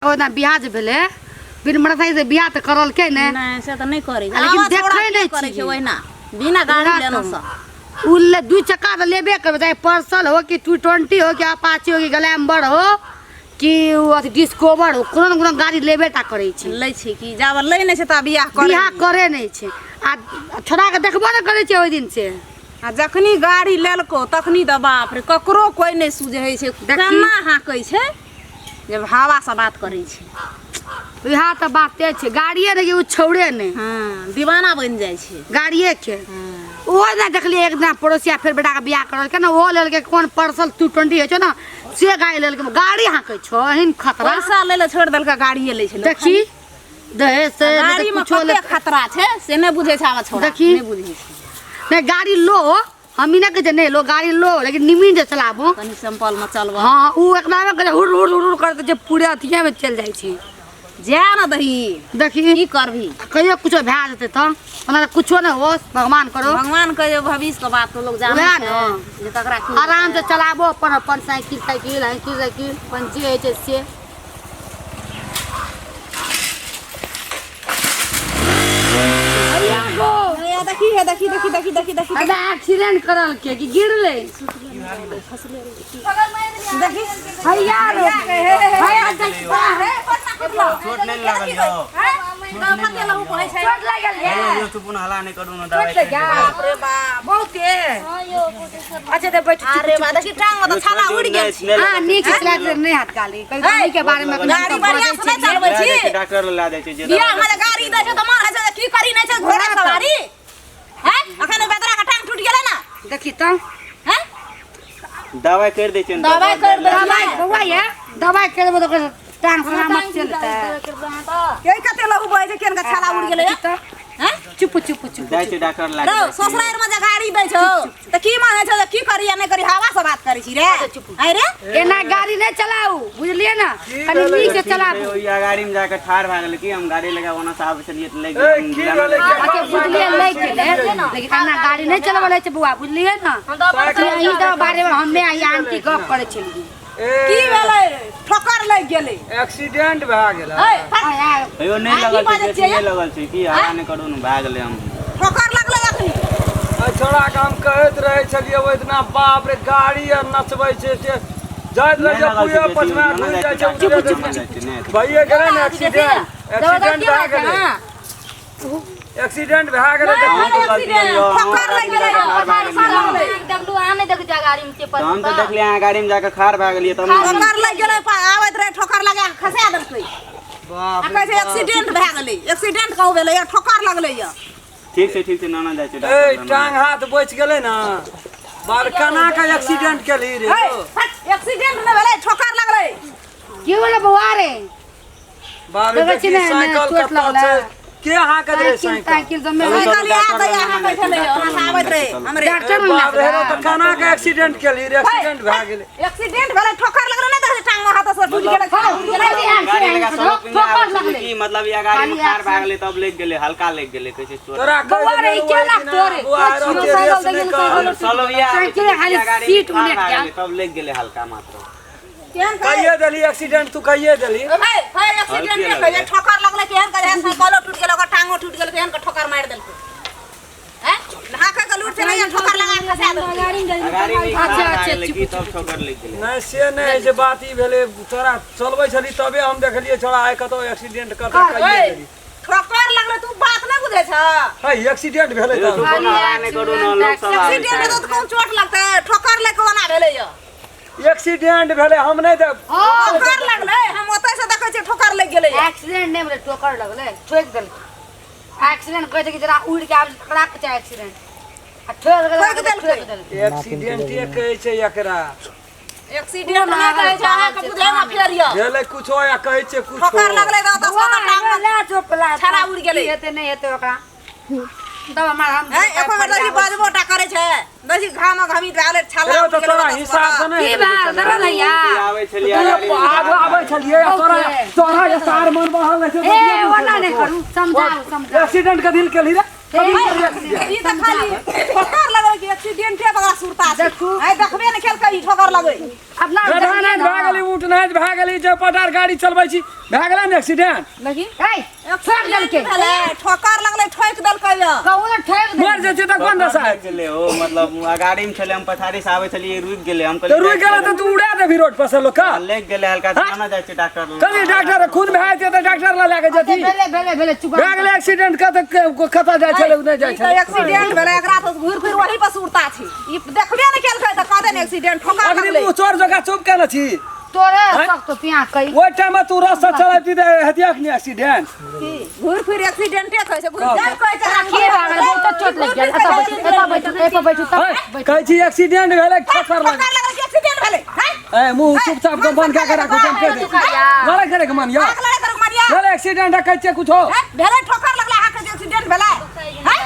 ओना बियाह जे भेलै बिन मोटरसाइकिल से बियाह तऽ करलकै ने। नहि, से तऽ नहि करै छै। लेकिन आवाज देखै छोड़ा नहि के करै छै छियै। ओहिना बिना गाड़ी ओकरा लेना तऽ सँ। उ ले दू चक्का तऽ लेबे करबै, चाहे पर्सल हो कि टू ट्वेंटी हो कि अपाची हो कि ग्लैमर हो कि उ अथी डिस्कोवर हो, कोनो ने कोनो गाड़ी लेबे टा करै छै। लै छै कि जाब लै नहि छै ता बियाह करै बियाह नहि। करे नहि छै आ छोड़ा के देखबो नहि करै छै ओहि दिन से। आ जखनी गाड़ी लेलको तखनी तऽ बाप रे ककरो कोइ नहि सुझै छै। देखी। केना हाँकै छै जब हवासँ बात करै छै। इएह तऽ बाते छै, गाड़िए नहि ओ छौड़े नहि। हँ, दीवाना बनि जाइ छै गाड़िए के। हँ। ओहो ने देखलियै एक दिना पड़ोसिया फेर बेटाके बियाह करलकै ने, ओहो लेलकै कोन पर्सल 220 होइ छै ने से गाड़ी लेलकै, गाड़ी हाँकै छौ एहन खतरा। पैसा लै लए छोड़ि देलकै, गाड़िए लै छै लोक। देखी दहेज से गाड़ीमे कुछो कते खतरा छै से नहि बुझै छै आब छोड़ा। देखी। नहि बुझै छै। नहि गाड़ी लो, हम ई नहि कहै छियै नहि लो, गाड़ी लो लेकिन निमीन जे चलाबू, कनि सिंपल मे चलबऽ। हँ, उ एकरा मे हुर हुर हुर करते जे पूरे अथिये मे चलि जाइ छै। जा ने दही। देखी। की करबही? कहियो कुछो भए जेतै तऽ ओना तऽ कुछो नहि होस, भगवान करो। भगवान के जे भविष्य के बात तऽ लोक जानै वएह छै ने। जे ककरा की आराम से हेतै। चलाबो अपन अपन साइकिल ताइकिल साइकिल साइकिल अपन जे होइ छै से। हैया देखी, हे देखी देखी देखी देखी देखी। अरे एक्सीडेंट करलकै कि गिरलै? देखी। हैया रे हैया देख। चोट नहि लागल यौ? चोट लागल ये? यौ, चुप ने, हल्ला नहि करू ने। चोट दवाइ लागि गेल? बाप रे बाप। बहुते अच्छा तऽ बैठ। अरे बा, देखी टांग में तऽ छाला उड़ि गेल छै। हाँ, नीक से चला नहि हाथ गाली कभी गाड़ी के बारे में। गाड़ी बढ़िया से नहि चलबै छी। डॉक्टर लग ला जाइ छै जे बियाह में जे गाड़ी दै छै तऽ मन होइ छै जे की करी नहि छै घोड़ा सवारी हैं। अखन ओहि बेदरा के टांग टूटि गेलै ने। देखी तऽ। हैं। दवाइ करि दै छै ने। दवाइ करि दै छै। दवाइ बौआ ये दवाइ कर देबो तऽ ओकर टांग सलामत चलतै। के कते लहू बहै छै, केन के छाला उड़ि गेलै। देखी तऽ। हैं। चुप चुप चुप। जाइ छै डॉक्टर लग। रौ, ससुरारि में जे गाड़ी दै छौ तऽ की मन होइ छौ जे की करी आ नहि करी, हवा से बात करै छी रे? आँय रे। एना गाड़ी नहि चलाउ, बुझलियै ने? कनि नीक से चलाबू। ओहि गाड़ी में जाके ठाढ़ भए गेलै कि हम गाड़ी लगा ओना से आबै छलियै तऽ लागि ए, गेल। की भेलै? अच्छा बुझलियै, लागि गेलै, लेकिन एना गाड़ी नहि चलाबल होइ छै बौआ, बुझलियै ने? एहि सब बारे मे हमे आ आंटी गप करै छलियै। ए, की भेलै? ठोकर लागि गेलै। एक्सीडेंट भए गेल। है, फट। आय, आय। हेयो नहि आ, की लगल छै। बाजै बेसी छियै? नहि लगल छै की, हल्ला नहि करू ने, भए गेलै हम। ठोकर लगलै अखनी। एहि छौड़ाके हम कहैत रहै छलियै ओहि दिना, बाप रे, गाड़ी आर नचबै छै से जाइत रहै नहि छै लगल छै पूरे बेसी, पछुआ नहि घुरि जाइ जाइ छै छै। डॉक्टर उतरे लग, नहि जाइ छै, नहि। भइए गेलै ने एक्सीडेंट, एक्सीडेंट भए गेलै, एक्सीडेंट भए गेलै तऽ अहूँके गलती यौ, अहूँ ठोकर लागि गेलै। ठाढ़ भए गेलियै। देखलू अहाँ नहि देखै छियै गाड़ी में के तऽ हम तऽ देखलियै अहाँ गाड़ीमे जाके ठाढ़ भए गेलियै तब ने। ठोकर लागि गेलै, आबैत रहै, ठोकर लगा कऽ खसा देलकै। बाप आ रे कहै छै बाप। एक्सीडेंट भए गेलै। एक्सीडेंट कहूँ भेलै? ठोकर लगलै यऽ। ठीक छै, ठीक छै, नाना जाइ छै ए डॉक्टर लग। टांग हाथ बचि गेलै ने बाप रे, केना के एक्सीडेंट केलही रे? है, हट, एक्सीडेंट नहि भेलै, ठोकर लगलै। की भेलै बौआ रे? बाप रे। देखै छी देखी ने, एने साइकिल चोट कतऽ लगलै। छै? के अहाँके रे साइकिल साइकिल? साइकिल सब में चलू, चलू, साइकिल इएह डॉक्टर दैया, लग अहाँ नाना जाइ छै, बैठल रहियै, डॉक्टर अहाँ लग आबैत नाना रहै चलू। हमरे। डॉक्टर ए, लग बाप रे, हेरो लगलै। तऽ केना के एक्सीडेंट केलही रे? एक्सीडेंट भए गेलै। एक्सीडेंट भेलै, ठोकर लगलै, नहि देखै टांग में हाथ से टूटि गेलै, छाला उड़ि गेलै। गाड़ी लगा सब ठोकर आबै छलियै लगलै। की मतलब या गाड़ी में ठाढ़ भए गेलै तब लागि गेलै, हल्का लागि गेलै, कहै छै चोट। तोरा कहि बौआ रे, देने ई के ओहि लागतो दिना, रे? बौआ, हेरो साइकिल के रेस साइकिल नहि साइकिल कर। चलो या आबै साइकिल छलियै, खाली गाड़ी में सीट ठाढ़ उलटि भए गेल। गेलै तब लागि गेलै हल्का मात्र। केहन कहै? कहिए देली एक्सीडेंट, तू कहिए देली। ओ भाई, भाई एक्सीडेंट नहि कहै, ठोकर लगलै। केहन कहै? साइकिलो टूटि गेलै, ओकर टांगो टूटि गेलै, केहन के ठोकर मारि देलकै? हैं, हाथे के लूट चलै, ठोकर लगा के खसा देलकै। आ गाड़ी में अच्छा, ठाढ़ भए अच्छा, गेलै चुप, की तब ठोकर लागि गेलै। नहि, से नहि होइ छै बात। ई भेलै तोरा चलबै छली तबे हम देखलियै छोड़ा आइ कतौ एक्सीडेंट करतै, कहिए ओए, देली। ठोकर लगलै, तू बात नहि बुझै छ। है, एक्सीडेंट भेलै हेयो तब। चुप ने, हल्ला नहि करू ने, लोक सब आबै एक्सीडेंट छै। हेतौ तऽ कोन चोट लगतै? ठोकर लागि कऽ ओना भेलै यऽ। एक्सीडेंट भेलै, हम नहि देब। ठोकर लगलै, हम ओतय से देखै छियै ठोकर लागि गेलै यऽ। एक्सीडेंट नहि भेलै, ठोकर लगलै, ठोकि देलकै। एक्सीडेंट कहै छै कि जरा उड़ि के आबै छै तकरा कहै छै एक्सीडेंट, आ ठोकि देलकै ठोकि देलकै। ठोकि देलकै। एक्सीडेंटे कहै छै एकरा। एक्सीडेंट नहि कहै छै, अहाँके बुझै मे फेर यऽ। भेलै कुछो या कहै छै कुछो। ठोकर लगलै तऽ ओतऽ बौआ, से टांग में ले चोपला छाला उड़ि गेलै। की हेतै नहि हेतै ओकरा तब हमर हम हैं, एको बेर देखी बाजबो टा करै छै, देखी घाम घामी भए गेलै, छाला हेरो उड़ि तऽ गेलै तोरा ओतऽ से हिसाब से ओतऽ। नहि की हेतै। भेल दरद हैया? आबै छलियै गाड़ी में आगू आबै छलियै आ तोरा बहुते। तोरा जे सार मन बहल रहै छै। ए ओना नहि करू, समझाउ समझाउ। एक्सीडेंट के दिल केलही रे? ई तऽ खाली ठोकर लगै कि एक्सीडेंटे बला सुरता छै। देखू। आइ देखबे ने केलकै ई ठोकर लगै। अपना गधा नाच भए गेली, ऊँट नाच भए गेली, जे पटार गाड़ी चलबै छी भए गेलै ने एक्सीडेंट। देखी ए ठोक देलकै। भेलै, ठोकर लगलै, ठोकि देलकै यऽ। कहू ने ठोक देलकै। मर जाइ छै तऽ कोन दशा लागि गेलै ओ, मतलब गाड़ी में छलै, हम पछाड़ी से आबै छलियै, रुकि गेलै। हम तऽ रुकि गेलै तऽ तू उड़ा देबही रोड पर से लोक के? लागि गेलै हल्का। हाँ? केना जाइ छै डॉक्टर लग? कहली डॉक्टर खून भए जेतै तऽ डॉक्टर लग लए कऽ जेती। भेलै भेलै भेलै, चुप। भए गेलै एक्सीडेंट कतऽ कतऽ जाइ छलै, ओ नहि जाइ ई तऽ छलै। एक्सीडेंट भेलै, एकरा तऽ घुरि घुरि वही पर सुरता छै। ई देखबे ने केलकै तऽ कहतै ने एक्सीडेंट ठोकर अखनी लगलै। मुँह चोर जकाँ चुप केने छी। तोरे सब तो पिया कई। ओहि टाइम में तू रस्ता चलैती तऽ हेती अखनी एक्सीडेंट। की घुरि फिर एक्सीडेंटे कहै छै, घुरि जाइ कहै छै। की भए गेलै? बहुत चोट लागि गेल। एतऽ बैठू, एतऽ बैठू, एतऽ बैठू तब है, कहै छी एक्सीडेंट भेलै, ठोकर लागल। ठोकर लगलै कि एक्सीडेंट भेलै? हैं? ए मुँह चुपचाप के बंद कए के राखू, हम कहि दै छी। लड़ाइ करे के मन यऽ? आँख लड़ाइ करे के मन यऽ? भेलै एक्सीडेंट कहै छियै कुछो? हैं? भेलै ठोकर लगलै अहाँके जे एक्सीडेंट भेलै? हैं?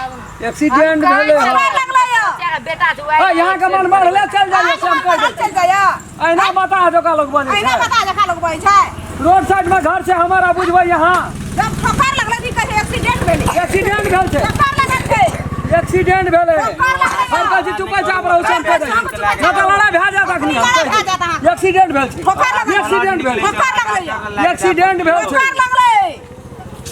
एक्सीडेंट भेलै हँ। ठोकर लगलै यऽ। बेटा जो ए, यहाँ के मन बढ़ले चल जाइए से हम कहि दै अहाँके मन चलि जाइए। छी। अहिना बता जकाँ लोक बनै अहिना छै। बता जकाँ लोक बनै छै। रोड साइड में घर छै हमारा, बुझबै यहाँ। जब ठोकर लगलै तऽ ई कहै छै एक्सीडेंट भेलै। एक्सीडेंट भेल छै। ठोकर लगल छै। एक्सीडेंट भेलै। ठोकर लगलै। हम कहै छी चुपे चाप रहू से हम कहि दै छी। नहि तऽ लड़ाइ भए जायत अखनी, हम लड़ाइ कहि भए दै जायत छी। अहाँके। एक्सीडेंट भेल छै। ठोकर लगलै। एक्सीडेंट भेल छै। ठोकर लगलै यऽ। एक्सीडेंट भेल छै। ठोकर लगलै।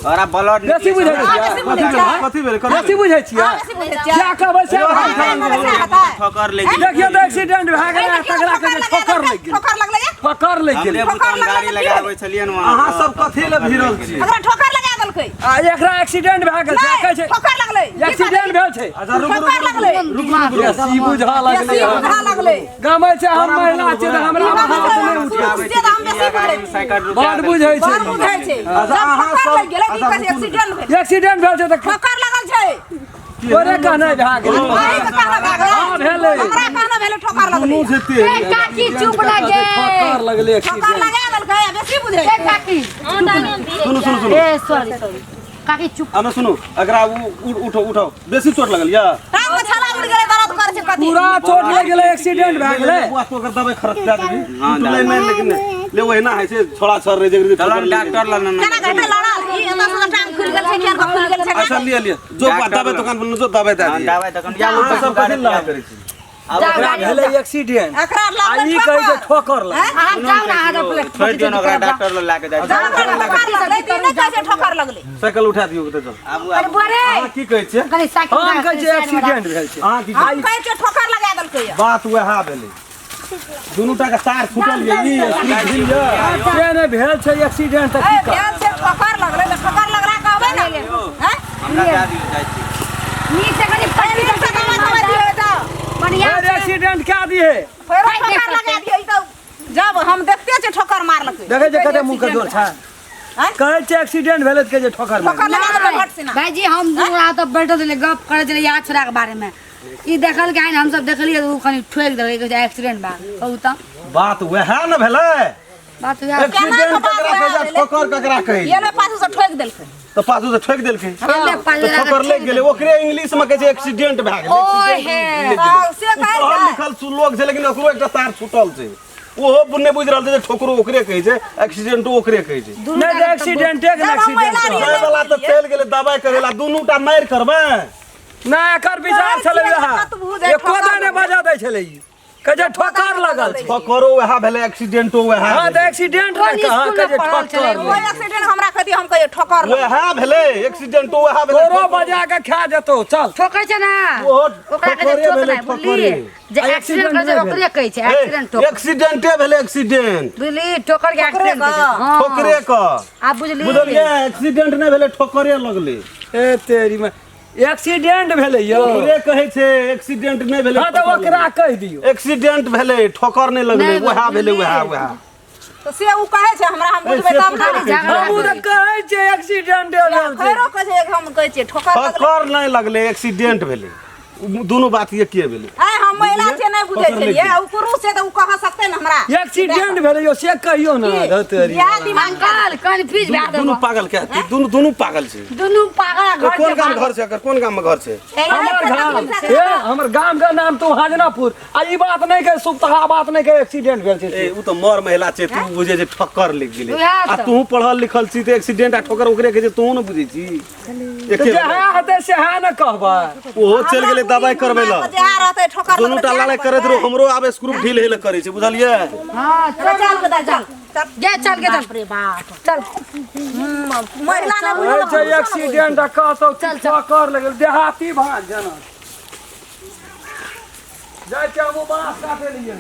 और आब ब्लड बेसी बुझै अहाँ छियै? बेसी बुझै छियै? कथी भेलै? बेसी बुझै छियै? अहाँ बेसी बुझै छियै? क्या कहबै से? अहाँ कहबै से हेतै? ठोकर लागि गेलै। देखियौ तऽ एक्सीडेंट भए गेलै, तकरा कहै छै ठोकर लागि गेल। ठोकर लगलै यऽ? ठोकर लागि गेलै। हमरे बुतान गाड़ी लगाबै छलियै ने वहाँ। अहाँ सब कथी लए भिड़ल छी? एकरा ठोकर लगा देलकै। आ एकरा एक्सीडेंट भए गेल छै, आ कहै छै ठोकर लगलै। एक्सीडेंट भेल छै। अच्छा रुकू। ठोकर लगलै। बेसी बुझऽ लगलै। बेसी बुझा लगलै। गमै छै हम महिला छियै तऽ हमरा हाथ नहि उठै। आबै छलियै, साइकिल रुका बड बुझै छै। बड़ बुझै छै। अच्छा, जब अहाँ ठोकर सब- लागि गेलै तऽ ई कहै छै एक्सीडेंट भेलै। एक्सीडेंट भेल छै तऽ ठोकर लगल छै। तोरे कहनाइ भए गेलै। अहींके कहना भए गेलै। हँ, भेलै। हमरा कहना भेलै ठोकर लगलै। दुनू छै तेल। ए काकी चुप लगे। ठोकर लगलै ठोकर एक्सीडेंट। लगा देलकै आ बेसी बुझै ए छै। काकी सुनू सुनू सुनू। ए सॉरी सॉरी काकी, चुप। आना सुनू, एकरा उठो उठो, बेसी चोट लगल यऽ? टांग मे छाला उड़ि गेलै, दर्द करै छै कथी। पूरा चोट लागि गेलै, एक्सीडेंट भए गेलै। बुआ तो ओकर दवाई खर्च दए देबही। हाँ, तू नहीं मान, लेकिन ले ओहिना होइ छै, छोड़ा छर रहे जकरी चल डॉक्टर लग। केना कहतै लड़ल? ई एतऽ से टांग खुलि गेल छै, केना खुलि गेल छै? अच्छा लिअ लिअ, जो डॉक्टर दवाई लग। दुकान पर जो दवाई दए दिअ। दवाई दोकान या अहाँ सब कथी लड़ाइ करै छी? ओकरा भेलै एक्सीडेंट एकरा आ लगलै ई कहै छै ठोकर। ठोकर लगलै। अहाँ जाउ ने, अहाँ प्लेट छोड़ि दियौ ने ओकरा, डॉक्टर लग लए कऽ जाइ छी। जब ओकरा ठोकर लगलै तऽ ई नहि कहै छै ठोकर लगलै। साइकिल उठा दियौ तऽ चल। आबू अरे आबू। बोरे अहाँ की कहै छियै? कनी साइकिल हम कहै छियै एक्सीडेंट भेल छै। अहाँ की हम कहै कहै छियै ठोकर लगा देलकै यऽ। बात वएह भेलै, दुनू टा के तार फूटल ये, ई स्प्रिंग ढील ये। से नहि भेल छै एक्सीडेंट तऽ ए की करब? भेल छै ठोकर लगलै तऽ ठोकर लगला कहबै ने? हैं? हमरा दए दियौ, जाइ छी। नीक से कनी पट्टी नीक से दवाई दवाई दियौ तऽ। बढ़िया फेर एक्सीडेंट कए दिहे। फेरो ठोकर लगा दियौ। ई तऽ जब हम देखते छियै ठोकर मारलकै। देखै छै कते मुँह के जोर छै। हैं? कहै छै एक्सीडेंट भेलै तऽ कहै छै ठोकर मारि। ठोकर लगा देलकै भट सिना। भाईजी, हम दू रात तक बैठल छलियै, गप करै छलियै याद छोड़ा के बारे में। ई देखल के हम सब देखलियै तऽ ओ कनी ठोकि देलकै, कहै छै एक्सीडेंट भए गेल। कहू तऽ। बात वएह ने भेलै। बात वएह। एक्सीडेंट ककरा कहै छै, ठोकर ककरा कहै ये पाछू से ठोकि देलकै। तऽ पाछू से ठोकि देलकै एले तऽ ठोकर लागि गेलै, ओकरे इंग्लिश में कहै छै एक्सीडेंट भए गेलै। ओए हे। तऽ से कहै पढ़ल छै। लिखल लोक छै, लेकिन ओकरो एकटा तार छूटल छै, ओहो नहि बुझि रहल छै जे ठोकरो ओकरे कहै छै, एक्सीडेंटो ओकरे कहै छै। नहि तऽ एक्सीडेंटे के जब हम महिला एक्सीडेंट रहियै जाय वाला तऽ चलि गेलै दवाइ करै ला, दुनू टा मारि करबै। नहि, एकर विचार छलै छियै, वएह। कत भूजै, एको ठोकर दा नहि बजा दै छलै ई, कहै छै ठोकर लगल छै। ठोकरो वएह भेलै, एक्सीडेंटो वएह हँ तऽ भेलै। एक्सीडेंट कोन नहि कहाँ स्कूलमे कहै छै पढ़ल ठोकर छलै? ओहि एक्सीडेंट हमरा कहती, हम कहियै ठोकर लगलै। वएह भेलै, एक्सीडेंटो वएह भेलै। तोरो बजा के खा जेतौ, चल। ठोकै छै ने ओहो ओकरा कहै छै ठोकरे भेलै, ठोकनाइ, बुझली? ठोकरे। जे आ एक्सीडेंट एक्सीडेंट करै छै नहि ओकरे कहै छै एक्सीडेंट, ठोकर। एक्सीडेंटे भेलै, एक्सीडेंट। बुझली? ठोकर के ठोकरे एक्सीडेंट कहै छै। कऽ। हँ। ठोकरे क आब बुझली? बुझलियै, एक्सीडेंट नहि भेलै, ठोकरे लगलै। ए तेरी में एक्सीडेंट भेलै यौ। ओकरे कहै छै एक्सीडेंट नहि भेलै। हँ तऽ ओकरा कहि दियौ एक्सीडेंट भेलै, ठोकर नहि लगलै। नहि, वएह भेलै, बुझलियै। वएह वएह। तऽ से ओ कहै छै हमरा, हम बुझबै से तब ने। झगड़ा हमहूँ तऽ कहै छियै एक्सीडेंट भेल छै। फेरो कहै छै, हम कहै छियै ठोकर लगलै। ठोकर नहि लगलै, एक्सीडेंट भेलै, उ दुनू बात एके भेलै। आइ हम महिला छियै, नहि बुझै ठोकर लागि छलियै, ओ पुरुष छै तऽ ओ कह सकतै ने हमरा? एक्सीडेंट भेलै यौ, से कहियौ ने। धतेरी। इएह दिमाग। अंकल कन्फ्यूज भए दुनू देबो। पागल के दुनू, दुनू पागल छै। दुनू पागल आ घर कोन के गाम पागल। घर छै एकर? कोन गाम में घर छै? हमर गाम, ए हमर गाम के नाम तो हाजनापुर। आ ई बात नहि कहे, सुपतहा बात नहि कहे, एक्सीडेंट भेल छै। ए उ तऽ मर महिला छै, तू बुझे छै ठक्कर लागि गेलै। उएह आ तऽ। तू पढ़ल लिखल छी तऽ एक्सीडेंट आ ठोकर ओकरे कहै छै, तू ने बुझै छी। तऽ एके जहाँ हेतै सेहा ने कहबै। ओहो चलि गेलै दबाइ करबै लए। जहाँ रहतै ठोकर दुनू टा लड़ाइ करैत रहो, हमरो आब स्क्रू ढील हेले करै छै, बुझलियै? हाँ। चल चल के चल चल। गे चल गे चल। बाप रे बाप, चल। महिला ने होइ छै एक्सीडेंट आ कहतौ ठोकर लगल, देहाती भाँज जेना जाइ छै। हमहूँ बाँस काटै लिए।